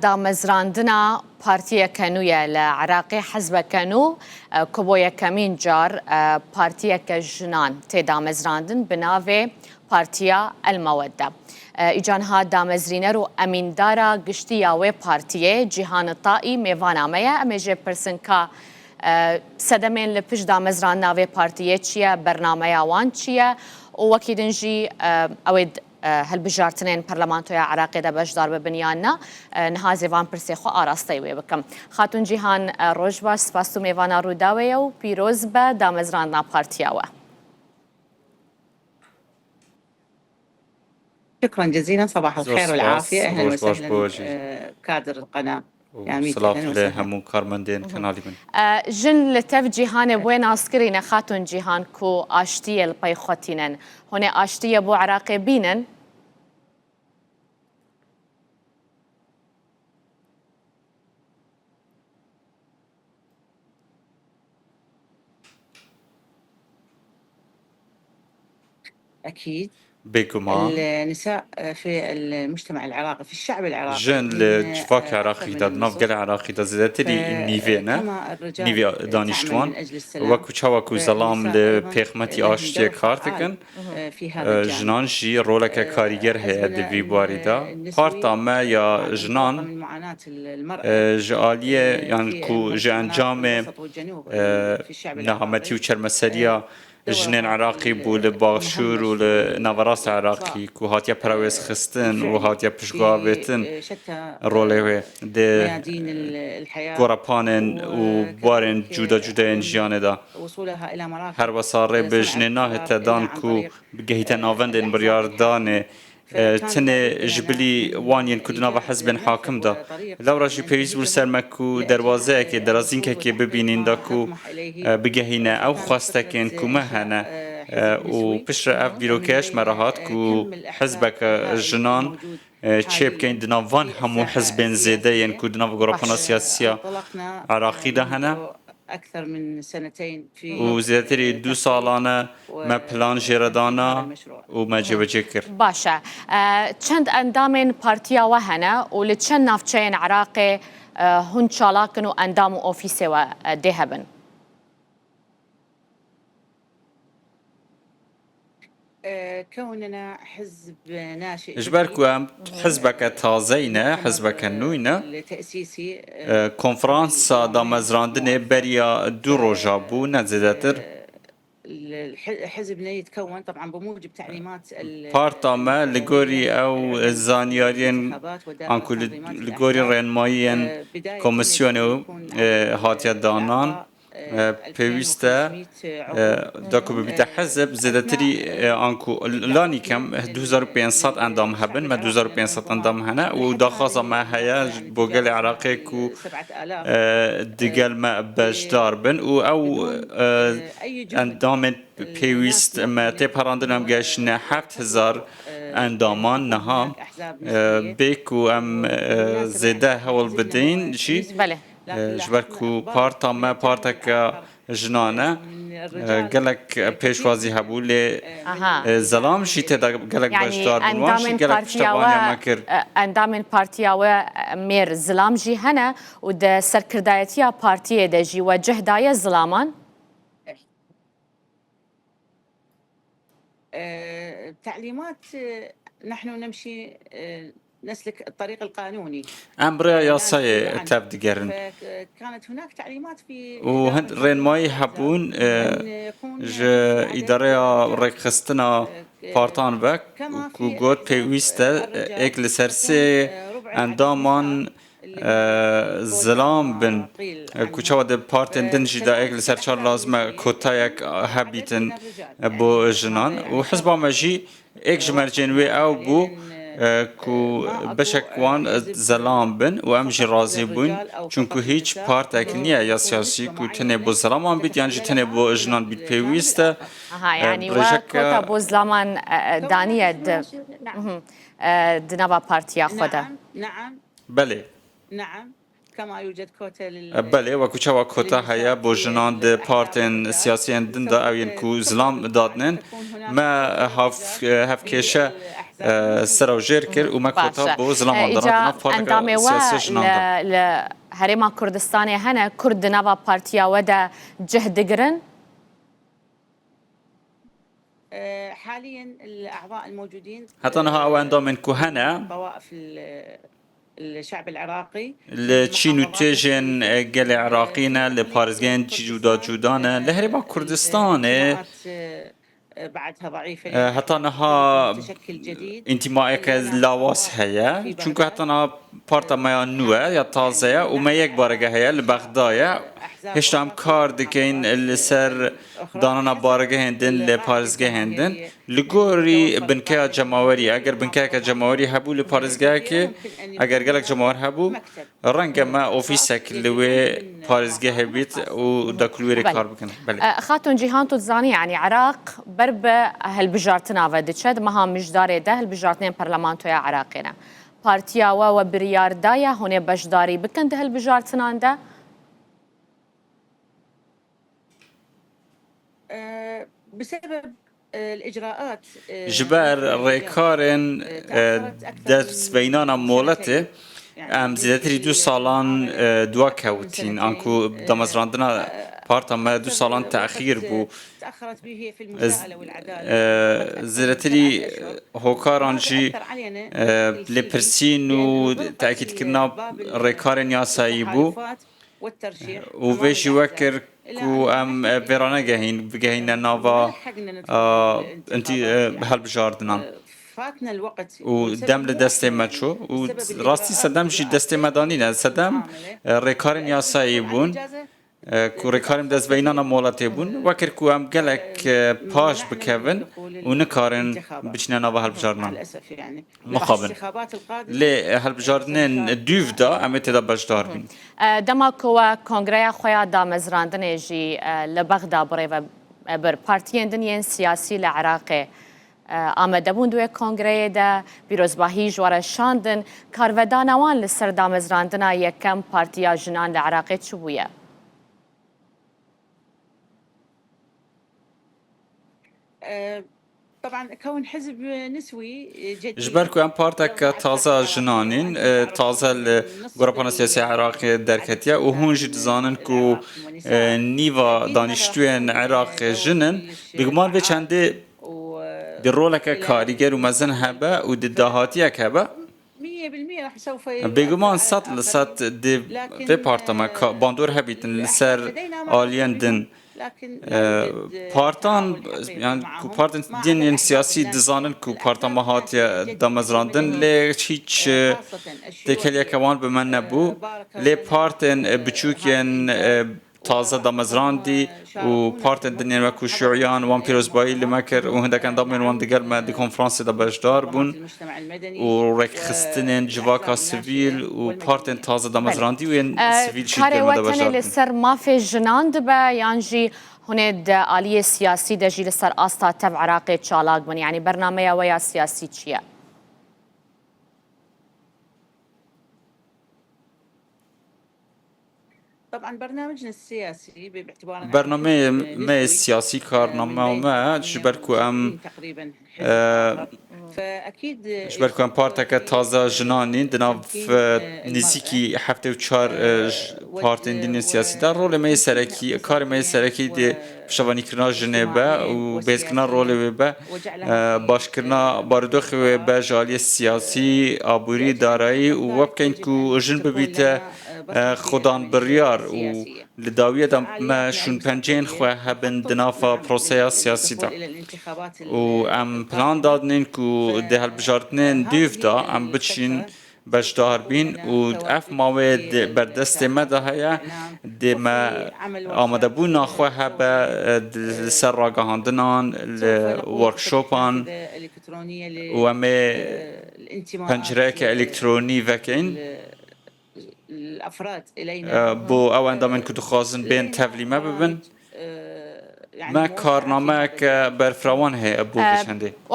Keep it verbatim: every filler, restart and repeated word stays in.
Damezrandina partiyeke nû ye li Iraqê, hizbeke nû, e, ku bo yekemîn car, e, partiyeke jinan tê damezrandin bi navê Partiya El Mewedde. E, îca niha damezrîner û emîndara giştî ya wê partiyê Cîhan Taî mêvana me ye. Em ê jê pirsin ka, e, sedemên li pişt damezrandina vê partiyê çi ye, bernameya wan çi ye û wekî din jî, e, ew ê e, hilbijartinên Parlamentoya Iraqê de beşdar bibin yan na, e, niha ez ê van pirsê xwe arasteyî wê bikim. Xatûn Cîhan, e, roj baş, spas tu mêvana Rûdawê ye û pîroz be damezrandina partiya we. شكرا جزيلا، صباح الخير والعافية، أهلا وسهلا، آه، كادر القناة. û silav li hemû karmendên kanalî min. E, jin li tev cîhanê bi wê nas kirîne, Xatûn Cîhan, ku aştiyê li pey xwe tînin. Hûn ê aştiyê bo Iraqê bînin? أكيد. Bêguman. النساء في المجتمع العراقي، في الشعب العراقي، jin li civaka Iraqî de, di nav gelê Iraqî de zêdetirî nîvê ne, nîvê danîştwan. Wekî çawa ku zelam li pêxmetî aştiyê kar dikin, e, jinan jî roleke karîger heye di vî barî de. Parta me ya jinan, e, ji aliyê yan ku ji encamê, e, nehametî û çermeseriya jinên Iraqî bû li Başûr û li Naverasta Iraqî ku hatiye perewêzxistin û hatiye piştguhavêtin rolê wê di gorepanên û barên cuda cuda yên jiyanê de. Her wesa rê bi jinê nahête dan ku bigehîte navendên biryardanê, e, tenê ji bilî wan yên ku di nava hizbên hakim de. Lewra jî pêwîst bû li ser me ku derwazeyekê, derazînkekê bibînîn da ku, e, bigehîne ew xwestekên ku me hene, e, û piştre ev dîrokeye ji me re hat ku hizbeke jinan, e, çêbikeyn di nav van hemû hizbên zêde yên ku di nav gorepana siyasiya Iraqî de hene. Û zêdetirî du salan e me plan jê re dana û me cêbecê kir. Baş e. E, çend endamên partiya we hene û li çend navçeyên Iraqê, e, hûn çalak in û endam û ofîsê we, e, dê hebin? Ji ber ku em hizbeke tazeyî ne, hizbeke nû ne, e, konferansa damezrandinê beriya du roja bû, ne zêdetir. Parta me li gorî ew zanyariyên, anku li, li gorî rênmayiyên komîsyonê, e, hatiye danan. E, pêwîst e, e, da ku bibîte hizb, zêdetirî, e, anku lanî kem du hezar û pênc sed endam hebin, me du hezar û pênc sed endam hene û daxwaza me heye ji bo gelê Iraqê ku, e, di gel me beşdar bin û ew, e, endamên pêwîst me tê perandin, em geştine heft hezar endaman niha, e, bê ku em, e, zêde hewl bidin jî. Belê. E, ji ber ku parta me parteke jinan e, e, gelek pêşwazî hebû, lê, e, zelam jî tê de gelek beşdar bûn. Wan jî gelek piştevaniya me kir. E, endamên partiya we, e, mêr zilam jî hene û di serkirdayetiya partiyê de jî we cih daye zilaman? آه، تعليمات، آه، نحن نمشي، آه، نسلك الطريق القانوني. Em bi rêya yasayê tev digerin. فكانت هناك تعليمات في û hin rênmayî hebûn, e, ji îdareya rêkxistina partiyan ve ku got pêwîst e êk li ser sê endaman e, zilam bin, e, ku çawa di partên din jî de êk li ser çar lazim e kotayek hebîtin, e, bo jinan. Û hizba me jî êk ji mercên wê ew bû, e, ku beşek wan, e, zelam bin û em jî razî bûn. Çunku hîç partek niye ya siyasî ku tenê bo zelaman bît yan jî tenê bo jinan bît pêwîst e. Aha, e, yani we rêjeke kota bo zilaman, e, e, daniye di, mhm, e, di nava partiya xwe de. Belê. نعم. كما يوجد كوتا لل- Belê, wekû çawa kota heye bo jinan di partên siyasiyên din de, ew yên ku zilam dadinin, me hav-, hevkêşe, e, ser ew jêr kir û me kota bo zilaman de, îca nav parteke endamê we siyasiya jinan de. Li, li Herêma Kurdistanê hene Kurd di nava partiya we de cih digirin? حاليا الأعضاء الموجودين Heta niha ew endamên ku hene طوائف ال- الشعب العراقي li çîn û têjên gelê Iraqî ne, li parêzgehên cuda cuda ne. Li Herêma Kurdistanê, بعدها ضعيفة e, heta niha تشكل جديد. Întîmayeke lawaz heye. Çunku heta niha parta me ya nû ye, ya taze ye û me yek barege heye, li Bexda ye. Hêşta em kar dikeyn li ser danana baregehên din li parêzgehên din. Li gorî binkeya cemawerî, eger binkeyeke cemawerî hebû li parêzgehekê, eger gelek cemawer hebû, renge me ofîsek li wê parêzgehê bît û da ku li wê rê kar bikin. Belê. E, Xatun Cîhan, tu dizanî, yanî Iraq ber bi hilbijartina ve diçe, di meha Mijdarê de hilbijartinên Parlamentoya Iraqê ne. Partiya we we biryar daye hûn ê beşdarî bikin di hilbijartinan de? Ji ber rêkarên, e, destbeyînana moletê, em zêdetirî du salan, e, dua kewtîn, anku damezrandina parta me du salan texîr bû. Ez, e, zêdetirî hokaran jî, e, lêpirsîn û tekîdkirina rêkarên yasayî bû. Û vê jî wekir ku em, e, vê ranegehîn, bigehîne nava, e, intî-, e, hilbijardinan. Û dem li destê me çû û rastî sedem jî destê me da nîne. Sedem, e, rêkarên yasayî bûn, e, ku rêkarên destbeyînana moletê bûn. Wekir ku em gelek, e, paş bikevin û nikarin biçine nava hilbijardinan. Mixabin. Lê hilbijartinên dûv de em ê tê de beşdar bîn. E, dema ku we kongreya xwe ya damezrandinê jî, e, li Bexda birêve, e, bir, partiyên din yên siyasî li Iraqê, e, amade bûn di wê kongreyê de, pîrozbahî ji we re şandin. Karvedana wan li ser damezrandina yekem Partiya Jinan li Iraqê çi bûye? Ji ber ku em parteke taze a jinan in, e, taze li Grûpana Siyasî ya Iraqê derketiye û hûn jî dizanin ku, e, nîva danîştûyên Iraqê jin in, bêguman vê çendê di roleke karîger û mezin hebe û di dahatiyek hebe, Bêguman sed li sed dê vê parta me ka-, bandor hebîtin li ser aliyên din. E, partan, yani ku partên din yên siyasî dizanin ku parta me hatiye damezrandin, lê hiç, e, têkeliyeke wan bi me nebû. Lê partên, e, biçûk yên, e, taze damezrandî û partên din yên wekû Şûiyan wan pîrozbayî li me kir û hindek endamên wan digel me di konferansê de beşdar bûn û rêkxistinên civaka sivîl û partên taze damezrandî û yên sivîl jî digel me de beşdar bûn. Karê we tenê li ser mafê jinan dibe yan jî hûn ê di aliyê siyasî de jî li ser asta tev Iraqê çalak bin? Yanî bernameya we ya siyasî çi ye? Bernameyê me yê siyasî, karnameya me, ji ber ku em, e, ji ber ku em parteke taze jinan in, di nav, e, nêzîkî heftê û çar, e, j-, partên din yên siyasî de rolê me yê serekî, karê me yê serekî dê piştevanîkirina jinê be û bihêzkirina rolê wê be, e, başkirina barodoxê wê be ji aliyê siyasî, aborî, darayî û we bikeyn ku jin bibîte, e, xwedan biryar û li dawiye de me şûnpenceyên xwe hebin di nava proseya siyasî de. Û em plan dadinên ku di hilbijartinên dûv de em biçîn beşdar bîn û ev mawê di berdestê me de heye, dê me amadebûna xwe hebe, e, di, li ser ragihandinan, li workshopan û em ê pencereyeke elektronî vekeyn, e, bo ew endamên ku dixwazin bên tevlî me bibin. Me karnameyeke berfirawan heye bo vê çendê.